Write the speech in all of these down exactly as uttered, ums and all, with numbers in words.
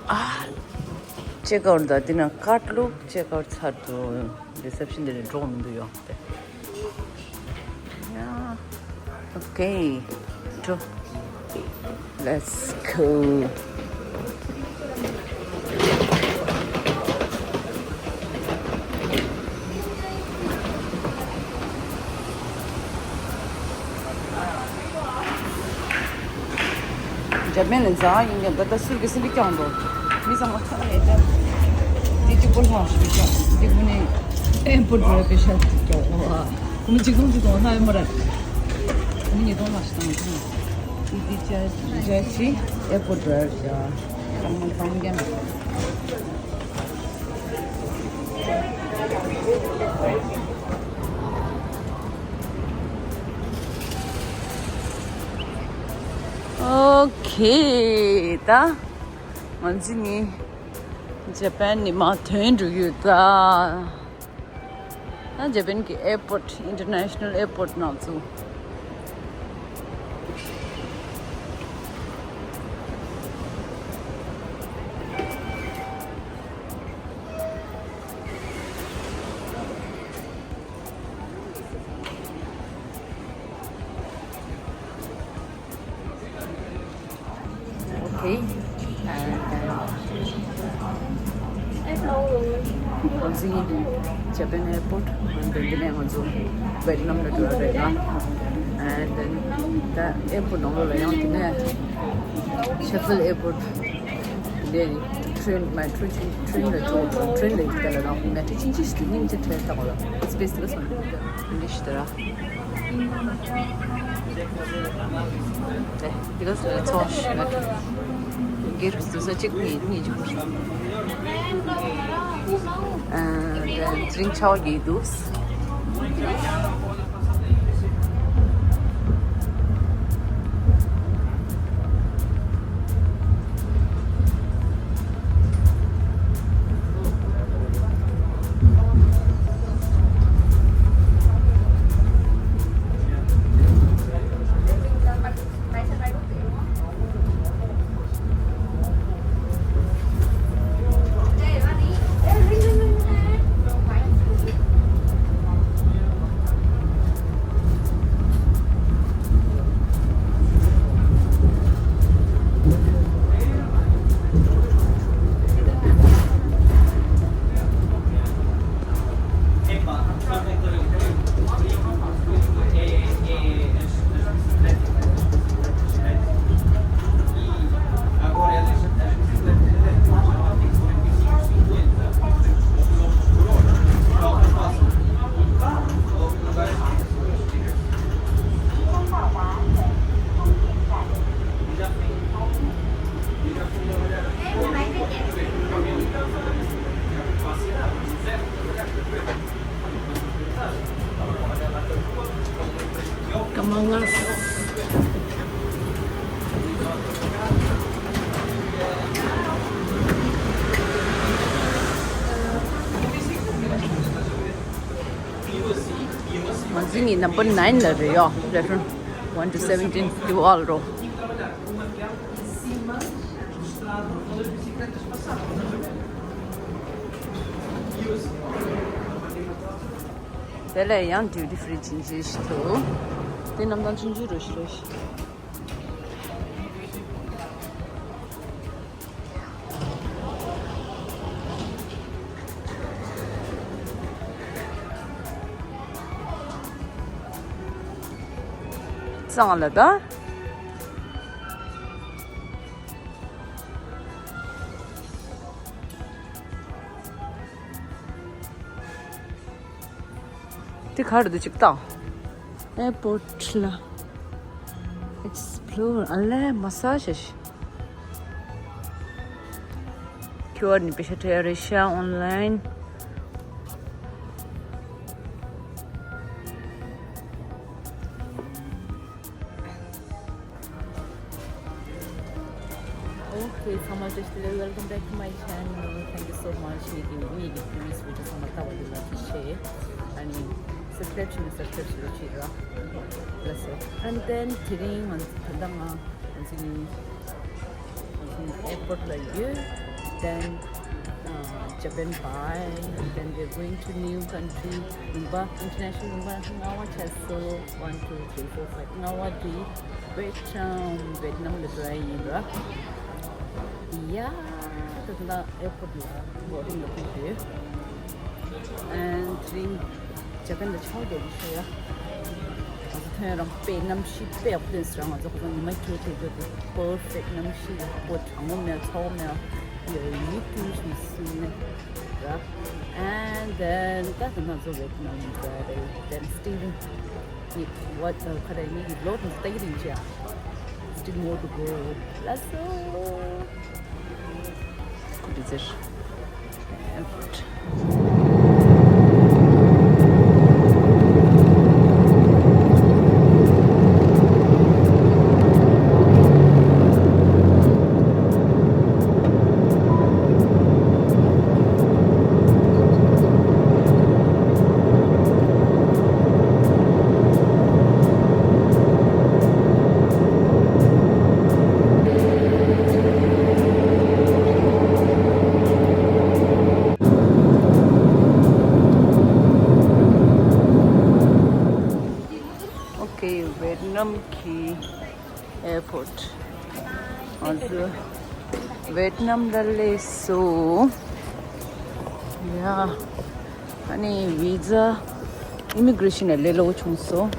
ཨ། ཅེག་ཨའུཊ་ད་དེ་ན་ཀར་ཌ་བླུགས། ཅེག་ཨའུཊ་ཚར་དུས་རི་སེབ་ཤན་དེ་ནས་འགྲོ་མི་འདུག་ཡོང་སྟེ། ཡ། ཨོ་ཁེ། འགྲོ། Let's go. འཇར་པན་ལ་འཛག་ཡིན་ཀྱང་ད་ལྟ་སུར་གི་སི་ལི་ཀྱང་འགྲོ། མི་ཚང་མ་ཁ་ལས་ད། དེ་གཅིག་པོ་ལྷག་ཞིག་ཀྱང་དེ་ཁོ་ནི་ཨེར་པོར་ཊ་རེད་པེ་ཤ་ཀྱང་བ། ཁོ་མི་གཅིག་སྟོང་གཅིག་སྟོང་ལྷག་ཡོད་མ་རེད། ཁོ་མི་ཉིས་སྟོང་ལྷག་ཞིག་བཏང་ཀྱང་། དེ་དེ་ཅ་ཅ་ཅི་ཨེར་པོར་ཊ་རེད་ཀྱང་། ཚང་མ་ཚང་མ་ཀྱང་། ཨོ་ཁེ། ད་ང་ཚོ་ནི་འཇར་པན་ནས་མར་ཐོན་འགྲོ་ཡོད་ད། ད་འཇར་པན་གྱི་ཨེར་པོར་ཊ། ཨིན་ཊར་ནེ་ཤ་ནལ་ཨེར་པོར་ཊ་ནང་ཚུད། Okay. And then ང་ཚོ་ཡིན་ཇ་པན་ཨེར་པོར་ཊ། and then འདི་ནས་ང་ཚོ་ཝེ་ཊི་ནམ་ལ་འགྲོ་ཡ་རེད་ལ། And then ད་ཨེར་པོར་ཊ་ནང་ལོགས་ལ་ཡང་དེ་ནས་ཤེ་ཕིལ་ཨེར་པོར་ཊ། འདི་ནས་ཊེ་རེན་མ་ཊེ་རེན་ཊེ་རེན་ལ་འགྲོ། ཊེ་རེན་ལ་ཡིན་ད་ལ་ནང་མ་ཊེ་ཆིན་ཆི་ཞིག་ཏུ་སྙིང་རྗེ་ཁྲེལ་ལྟ་གོ་ལ། སི་པེ་སི་དེ་ག་སོང་འདི་ཞིག་ད་ར། དེ་དེ་ག་ཚོ་ཚོ་ཞིག་ན་གེ་རུ་སུ་ས་གཅིག་གཉིས་གཉིས་གཅིག་པུ་ཞིག་ཨ་དེ་ཚིང་ཆའོ་གི་འདུག་སྐར་མ་ལྔ། ང་ཚོ་གཉིས་number nine ལ་རེད་ཡོ། Platform one to seventeen དེ་བར་རོ། དེ་ལས་ཡང་duty free ཆུང་ཆུང་ཞིག་འདུག་དེ་གནམ་ཐང་ཆུང་ཆུང་རུ་ཞིག་རེད། གཙང་ལ་ད། དེ་ག་རེ་འདུག་ཅིག་ལྟ། ཨེར་པོར་ཊ་ལ་ཨེག་སི་པི་ལོར། ཨ་ལས་མ་ས་ཞེས། ཁྱོད་ནི་པེ་ཤ་ཁྲལ་རེ་ཤ་ཨོན་ལན། Okay, ཚང་མ་བཀྲ་ཤིས་བདེ་ལེགས། Welcome back to my channel. Thank you so much. ངེད་ཀྱི་ངེད་ཀྱི་previous video ཚང་མ་ལྟ་བ་འདི་ལ་ཐུགས་རྗེ་ཆེ། ཨ་ནི་subscribe བྱས་ན་subscribe བྱེད་རོགས་བྱེད་ར། ལགས་སོ། And then དེ་རིང་ང་ཚོ་ད་ལྟ་ང་ང་ཚོ་གཉིས་ང་ཚོ་གཉིས་ཨེར་པོར་ཊ་ལ་ཡོད། Then, uh, Japan bye. Then we're going to new country, Lumba, international Lumba, Ngawa Castle, one, two, three, four, five, Ngawa Dui, Vietnam, Vietnam le try yin ra. Yeah, that's the airport la, boarding la pi. And three, Japan the chow de show ya. ང་ཚོ་ཐོན་རང་དཔེ་གནམ་གཤིས་དཔེ་ཡག་པོ་ཐོན་སོང་། ང་ཚོ་ཁོ་ཚོ་ཉི་མ་བརྒྱད་དེ་འགྲོ་དུས་perfect གནམ་གཤིས་ཡག་པོ། གྲང་མོ་མེད། ཚ་བོ་མེད། ཡོད་ཡིད་དུ་མི་སུན་ནས་ར། And then ད་ང་ཚོ་Vietnam ད་རེད། Then Steven ཡིད་what ཁ་རེ་ཡིད་ལོ་དུ་ལྟ་གི་རིང་ཅིག Still more to go. ལགས་སོ། Good is it? Airport. Okay, Vietnam གི airport. ང་ཚོ་Vietnam ལ་སླེབས་སོང་། ཡ། ཨ་ནི་visa, immigration ལ་ལས་སླ་པོ་བྱུང་སོང་།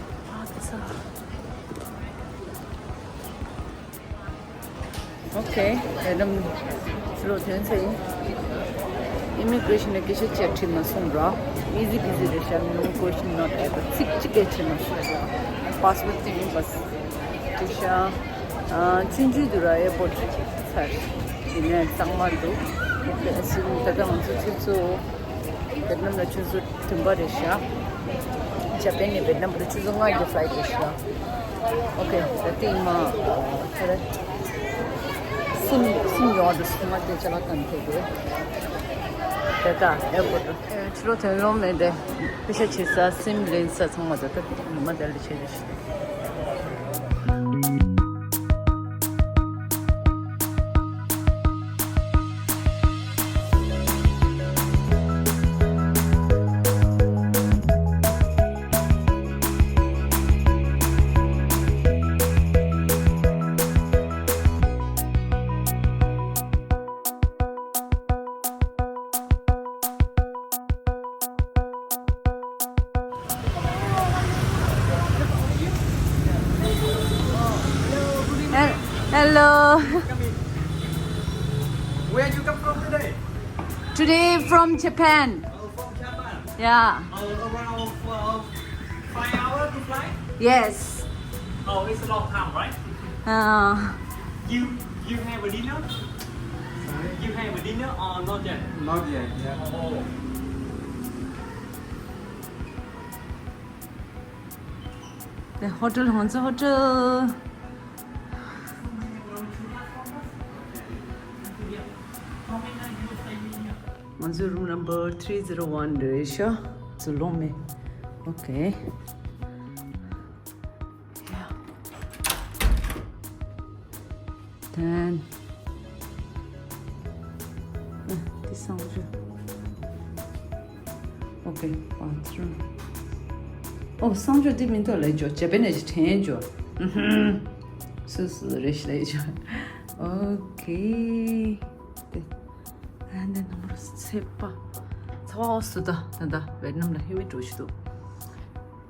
Okay, Vietnam ཕྱི་ལོགས་ཐོན་ཚར་ཡིན། Immigration ལ་སྐད་ཆ་བཅར་དྲིས་མ་སོང་ར། Easy peasy རེད་ཤག No question, not ever. ཚིག་གཅིག་སྐད་བཅར་མ་སོང་ར། Passport དེ་ཡིན་པ། དེ་ཤ། ཨ། ཆུང་ཆུང་དུ་ར་airport ཚར། དེ་ནས་གཙང་མ་འདུག་དེ་ཨ་སི་ད་ལྟ་ང་ཚོ་ཆུ་ཚོད། Vietnam ལ་ཆུ་ཚོད་བདུན་པ་རེད་ཤག Japan ནས་Vietnam ལ་ཆུ་ཚོད་ལྔ་གི་flight རེད་ཤག Okay, ད་ལྟ་ཡིན་མ། ཁ་རེ། སིམ་སིམ་ཡོང་བ་འདུག་སིམ་མ་དེ་ཅ་ལག་གང་ཐེ་དེ། ད་ལྟ་airport ཕྱི་ལོགས་ཐོན་ལོང་མེད་དེ། པེ་ཤ་ཆེ་ས་སིམ་ལེན་ས་ཚང་མ་ད་ལྟ་ཉི་མ་དེ་ལ་ཆེ་རེད་ཤག Hel- Hello. Where you come from today? Today from Japan. Oh, from Japan. Yeah. Oh, around uh, five hours to fly? Yes. Oh, it's a long time, right? Uh, You you have a dinner? Sorry? You have a dinner or not yet? Not yet, yeah. Oh. The hotel, Hongzhi Hotel. Hongzhi room number three zero one རེད་ཤག Zulome. Okay. Yeah. Then, uh, this sound. Okay, bathroom. Oh, sound འདི་མི་འདུག་ལས་ཇོ། Japan ནས་ཕྲན་ཇོ། ཨུ་ཧུམ། སུ་སུ་རེ་ཞིག་ལས་ཇོ། Okay. And then number ཚེས་པ། ཚ་བ་འོ་སུ་ད་ད་ད་Vietnam ལ་humid འགྲོ་ཞིག་འདུག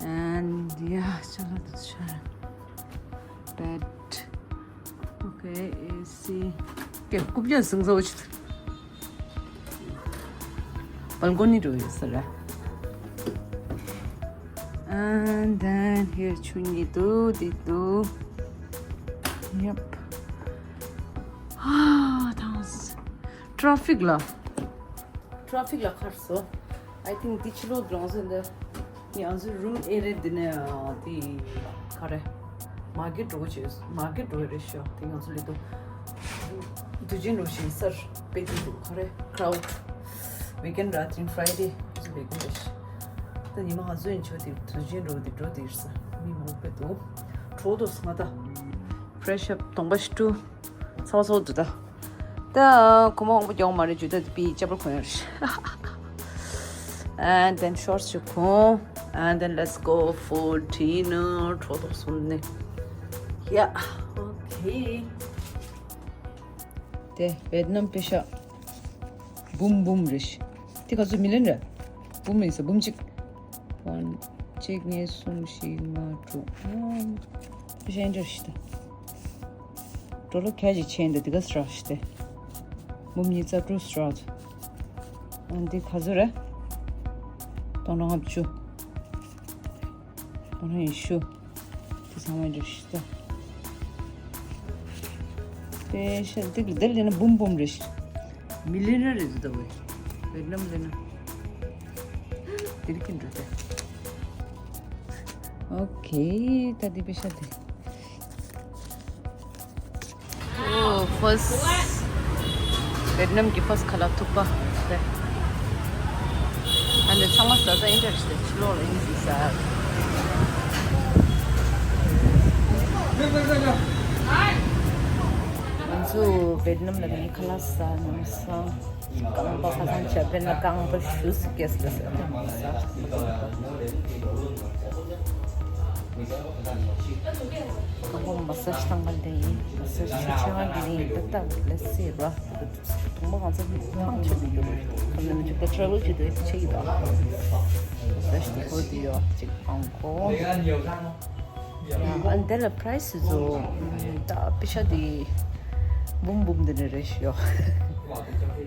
And yeah, ཅ་ལག་དེ་ཚོ་ཤར། Bed. Okay, A C. Okay, རྐུབ་བཀྱག་ཟིང་ཟོ་ཆུ། Balcony འགྲོ་ཡོད་ས་རེད། And then here ཆུ་གཉིས་འདུག་འདི་འདུག Yep. Ah, thanks. Traffic ལ། Traffic ལ་ཁར་སོ། I think འདི་ཕྱི་ལོགས་གྲོང་གསེབ་འདི། ང་ཚོའི་room area འདི་ནས་འདི་ག་རེ། Market འགྲོ་བྱས། Market འགྲོ་རེད་ཤག་དེ་ང་ཚོ་ལས་དུ་དུས་ཆེན་འགྲོ་བཞིན་སར་དཔེ་དུས་འདུག་ག་རེ། Crowd weekend ར་དེ་རིང་Friday ང་ཚོ་ལས་དུ་རེད་ཤག་ད་ཉི་མ་ང་ཚོ་ཡིན་ཆོག་དེ་དུས་ཆེན་འགྲོ་དེ་འགྲོ་དེ་རེད་ས། མི་མང་པོ་འདུག Todos ང་ད། Fresh up གདོང་པ་ཞིག་ཏུ། ཚ་བ་ཚ་བ་འདུག་ད། ད་ཁོ་མོ་དབང་པོ་རྒྱག་མ་རེད། ཇུ་ད་དེ་པི་ཅ་པལ་གོན་ཡོད་རེད། And then shorts ཞིག་གོན། And then let's go for dinner. གྲོ་ཐོག་སོང་ནས། Yeah, okay. དེ་ཝེད་ནམ་པེ་ཤ་འབུམ་འབུམ་རེད། དེ་ག་ཚོད་མི་ལེན་རེད། འབུམ་ཡིན་ས་འབུམ་གཅིག One གཅིག་གཉིས་གསུམ་བཞི་ལྔ་དྲུག་ཨང་། ཤེས་འདྲ་ཞིག་ད། གྲོ་ལོ་ཁ་ཅིག་ཆེན་འདི་དེ་ག་སྲ་ཞིག་སྟེ། འབུམ་གཉིས་རྩ་དྲུག་སྲ། ཨང་འདི་ག་ཚོད་རེད། སྟོང་ཕྲག་ལྔ་བཅུ། སྟོང་ཕྲག་ཉི་ཤུ། དེ་ཚང་མ་འདྲ་ཞིག་ད། དེ་ཤ་དེ་གི་དེ་ལེན་ན་འབུམ་འབུམ་རེད་ཤག་མི་ལེན་ན་རེད་འདུག་ད་བས། ཝེད་ནམ་ལེན་ན། དེ་རིགས་ཀྱི་འགྲོ་དེ། ཨོ་ཁེ། ད་དེ་པེ་ཤ་དེ། ཨོ་ཕར་སི་ཝེད་ནམ་གྱི་ཕར་སི་ཁ་ལག་ཐུག་པ་དེ། ཨ་ནི་ཚང་མ་ཟ་ས་ཨིན་ཏྲ་ཞིག་ཕྱི་ལོགས་ལ་ཨིན་ཟིག་ཟ། ང་ཚོ་ཝེད་ནམ་ལ་ནི་ཁ་ལག་ཟ་ནམ་སང་རྐང་པ་ཁ་སང་བྱ་བེ་ན་རྐང་པ་ཞུ་སི་ཀེས་ལ་ཟ་ནམ་ཟ། ཁོང་མ་སཱ་ཇི་བཏང་ག་ལེ་ཡིན། མ་སཱ་ཇི་ཆུ་ཆེན་ག་ལེ་ཡིན། ད་ལྟ་let's see ར། དུང་པ་ང་ཚོ་ཐང་ཆད་དུ་ཡོད་རེད། ཁོང་ཚོ་ཅིག་ད་travel བྱེད་དུ་ཆེ་ཡི་དང་། མ་སཱ་ཇི་དུ་ཧོ་དུ་ཡོད་ཅིག་ཨང་ཁོ། ཨ་འདི་ལ་price ཚོ་ད་པེ་ཤ་དེ་འབུམ་འབུམ་དེ་འདྲ་རེད་ཤག་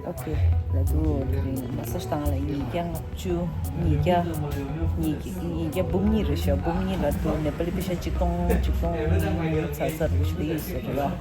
ཨོ་ཁེ། ལ་དུ་དེ་རིང་མ་སཱ་ཇི་བཏང་ལ་ཉིས་བརྒྱ་ལྔ་བཅུ། ཉིས་བརྒྱ། ཉིས་བརྒྱ་ཉིས་བརྒྱ་འབུམ་གཉིས་རེད་ཤག་འབུམ་གཉིས་ལ་དུ་ནེ་པ་ལི་པེ་ཤ་ཆིག་སྟོང་ཆིག་སྟོང་ཚ་ཚ་རུ་ཞིག་ཡོད་ཟེར་རེད་ལ།